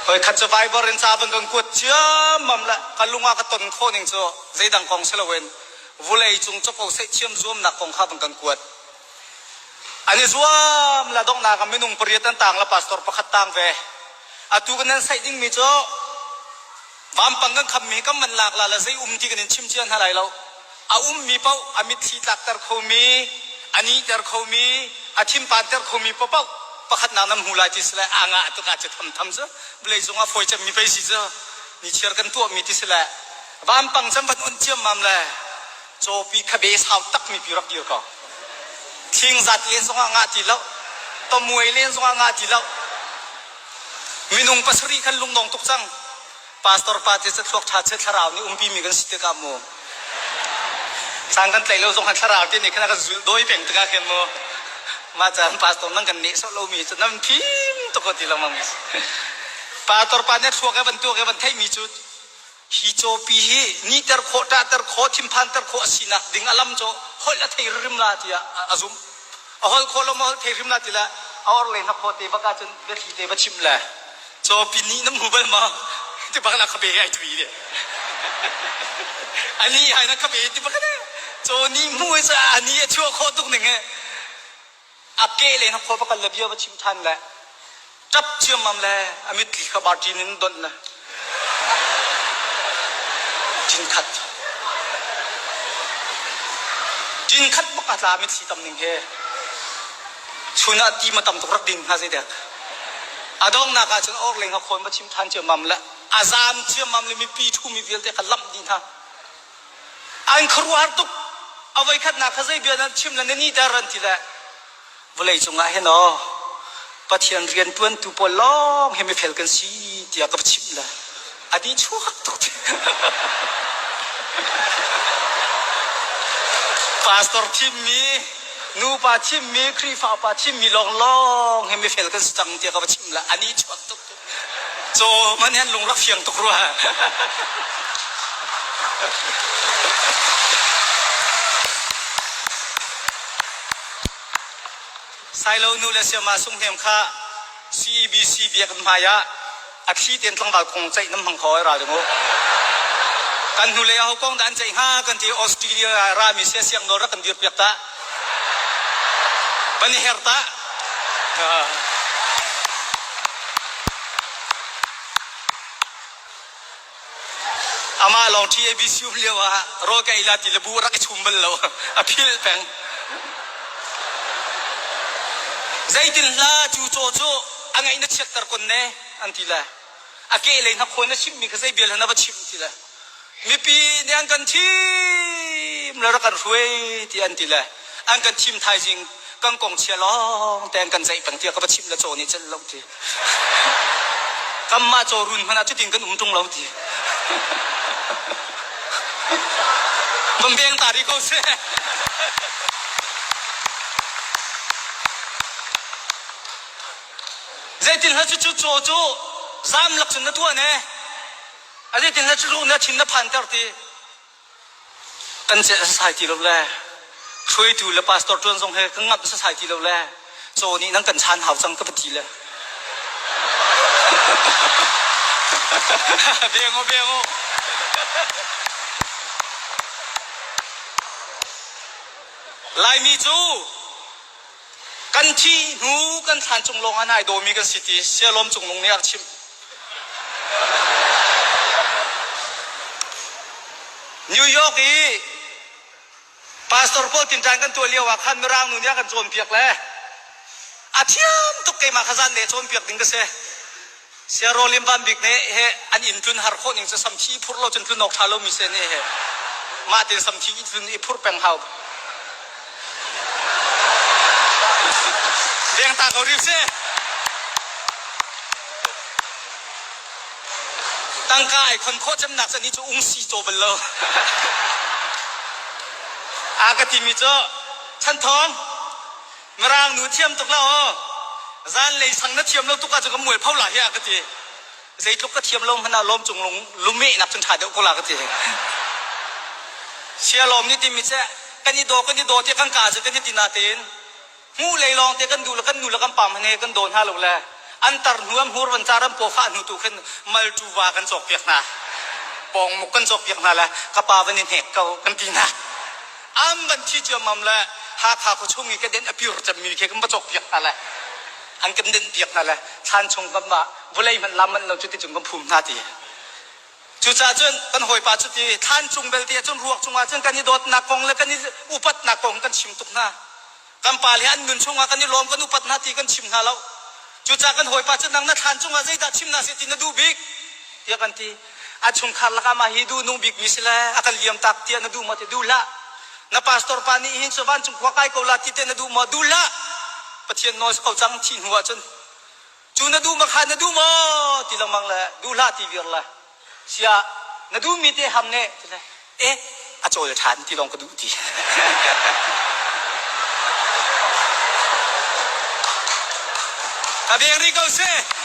Hoi khat cu Viber in ca van kan kuat ciammam le ka lung ah ka ton khawh ning cu zeidang kong si loin vulei cung capo seihthiam zuamnak kong kha van kan kuat. An i zuam la donghnak ah minung pariat an tang la pastor pakhat tang ve. Atu kan nan saih dingmi cu vampang kan khammi kan man lak la la zei um ti kan in chim cia hna lai lo. A ummi paoh a mitthli tlakter khomi, a nihter khomi, a thinpanter khomi paohpaoh pakhatnak nan hmu lai ti si le a ngah tuk ah cu thamtham cu vawlei cungah fawi cemmi pei si cu nichiar kan tuahmi ti si le vampang cem van on ciammam le cawpi khabe sau takmi pi rak dir ko. Thingzat len zongah ngah ti lo, tomuai len zongah ngah ti lo. Minung pasarih khan lungdong tuk cang. Pastor pa te cu thluak ṭha che thlarau nih umpi mi kan si tikah mu. Caan kan tlaih lo zong khan thlarau te nih khan a kan zulh dawi peng tikah khin mu. Mah caan pastor nan kan nehsawh lomi cu nan fim tuk ko ti lengmang. Pastor pa nih thluak e van tuak e van theihmi cu hi cawpi hi nihter khawh, ṭahter khawh, thinphanter khawh a sinak ding a lam cu holh a thei rim la tiah a zumh. A holh khawh lo maw holh thei hrim la ti le a or le hnakhaw te bak ahcun biathli te va chimh le cawpi nih na hmu bal maw ti bak na khabe ai tui de. Ani hai na khabe ti bak ne. Caw ni hmu i ani a chuah khawh tuk ning he. A ke le hnakhaw va kal le bia va chim ṭhan le ṭap ciammam le a mitthli kha barṭin in donh le ṭin khat ṭin khat bak a tla mitthli tam ning he chun ah ti ma tam tuk rak ding hnga zei dek a donghnak ah cun orleng ha khawn va chim ṭhan ciammam le a zaam ciammam le mipi ṭhumi vialte kha lamh dih hna an khuaruahhar tuk a voikhatnak kha zei bia nan chim le na niter an ti le Vawlei cungah hin aw Pathian rianṭuantu pawl lawng hi mifel kan si tiah ka va chimh le a di chuak tuk. Pastor thimmi, nupa thimmi, Khrihfa upa thimmi lawnglawng hi mifel kan si cang tiah ka va chimh le a ni chuak tuk. Caw man hi an lung rak fiang tuk rua. Sailo nu le Siama Sunghnem kha CEBC biakinn hmai ah a thli tein tlangval kong ceih nan hmang kho ai ral ding u. Kan hnulei aho kong dah an ceih hnga kan ti Australia rami sia siang nawl rak kan dir piak ta. Van i her ta. Amah lawng TABC um lio ah rawl ka ei la ti le bu rak i chum bal lo. A philh peng. Zeitin hla cu caw cu a ngaih na chiatter kon ne an ti le a ke lei hnakhaw na chimmi kha zei bia na va chim ti le mipi nih an kan thim le rak kan hruai ti an ti le an kan thim thaizing kan kong chia lawng te an kan zeih peng tiah ka va chimh le caw nih celh lo ti kanmah caw run hmanh ah cutin kan um ṭung lo ti van beng ta rih ko seh zeitin hla cu cu caw cu zam lak cun na tuah ne a zeitin hla cu na thin na phanter ti Kan celh sasai ti lo le hruaitu le pastor ṭuan zong he kan ngamh sasai ti lo le caw nih nan kan chan hau cang ka va ti le. Beng u, beng u. Laimi cu kan thih hnu kan thlan cung lawng ah nai dawmi kan si ti Sialawm Cungnung nih a rak chimh. New York i pastor pawl tinṭan kan tuah lio ah khan Mirang nu nih a kan cawnpiak le a thiam tuk keimah kha zan le cawnpiak ding ka si. Siaro Lim Van Bik nih he an inn tlun har khawh ning cu samthi i phurh lo cun tlun awk ṭha lomi si nih he mah tin samthi i tlun i phurh peng hau. Deng ta ko rih si. Tangka ai khon khawh cemnak cu ni cu ungsi caw bal lo. A ka timi cu Chan Thawng Mirang nu thiam tuk la aw. Zanlei sang na thiam lo tuk ahcun ka mualpho la hi a ka ti. Zeitluk ka thiam lo hmanh ah lawm cung lung lumeh nak cun ṭha deuh ko la ka ti. Sialawm nih timi cu kan i daw kan i daw tiah kan ka cu kan i ti natein hmuh lei lawng te kan duh le kan nu le kan pa hmanh he kan daw hna lo le. An tar hnu an hmur van car an paw fah hnu tu khin malṭu va kan cawkpiak hna. Pawngmuk kan cawkpiak hna le ka pa van i hnek ko kan ti hna. An van thi ciammam le Hakha khuachung i ka den a pir cemmi khi kan va cawkpiak hna le an kan denh piak hna le thlan chung kan mah vawlei hmanh lam manh lo cu ti cung kan phum hna ti. Cucaah cun kan hawipa cu ti thlan cung belte ah cun ruak cungah cun kan i dawtnak kong le kan i upatnak kong kan chim tuk hna. Kan pale an nun chungah kan i lawm kan upat hna ti kan chim hna lo. Cucaah kan hawipa cu nang na thlan cungah zeidah chim hna seh ti na duh bik tiah kan ti. A chungkhar lakah mah hi duh nung bikmi si le a kan liam tak tiah na duh maw ti duh hlah. Na pastor pa nih hin cu vancung khua kai ko la ti te na duh maw duh hlah. Pathian nawl si ko cang thih hnu ahcun cu na duh ma kha na duh maw ti lengmang le duh hlah ti vir le sia na duhmi te ham ne ti le eh a cawl ṭhan ti lawng ka duh ti. Ka veng rih ko seh.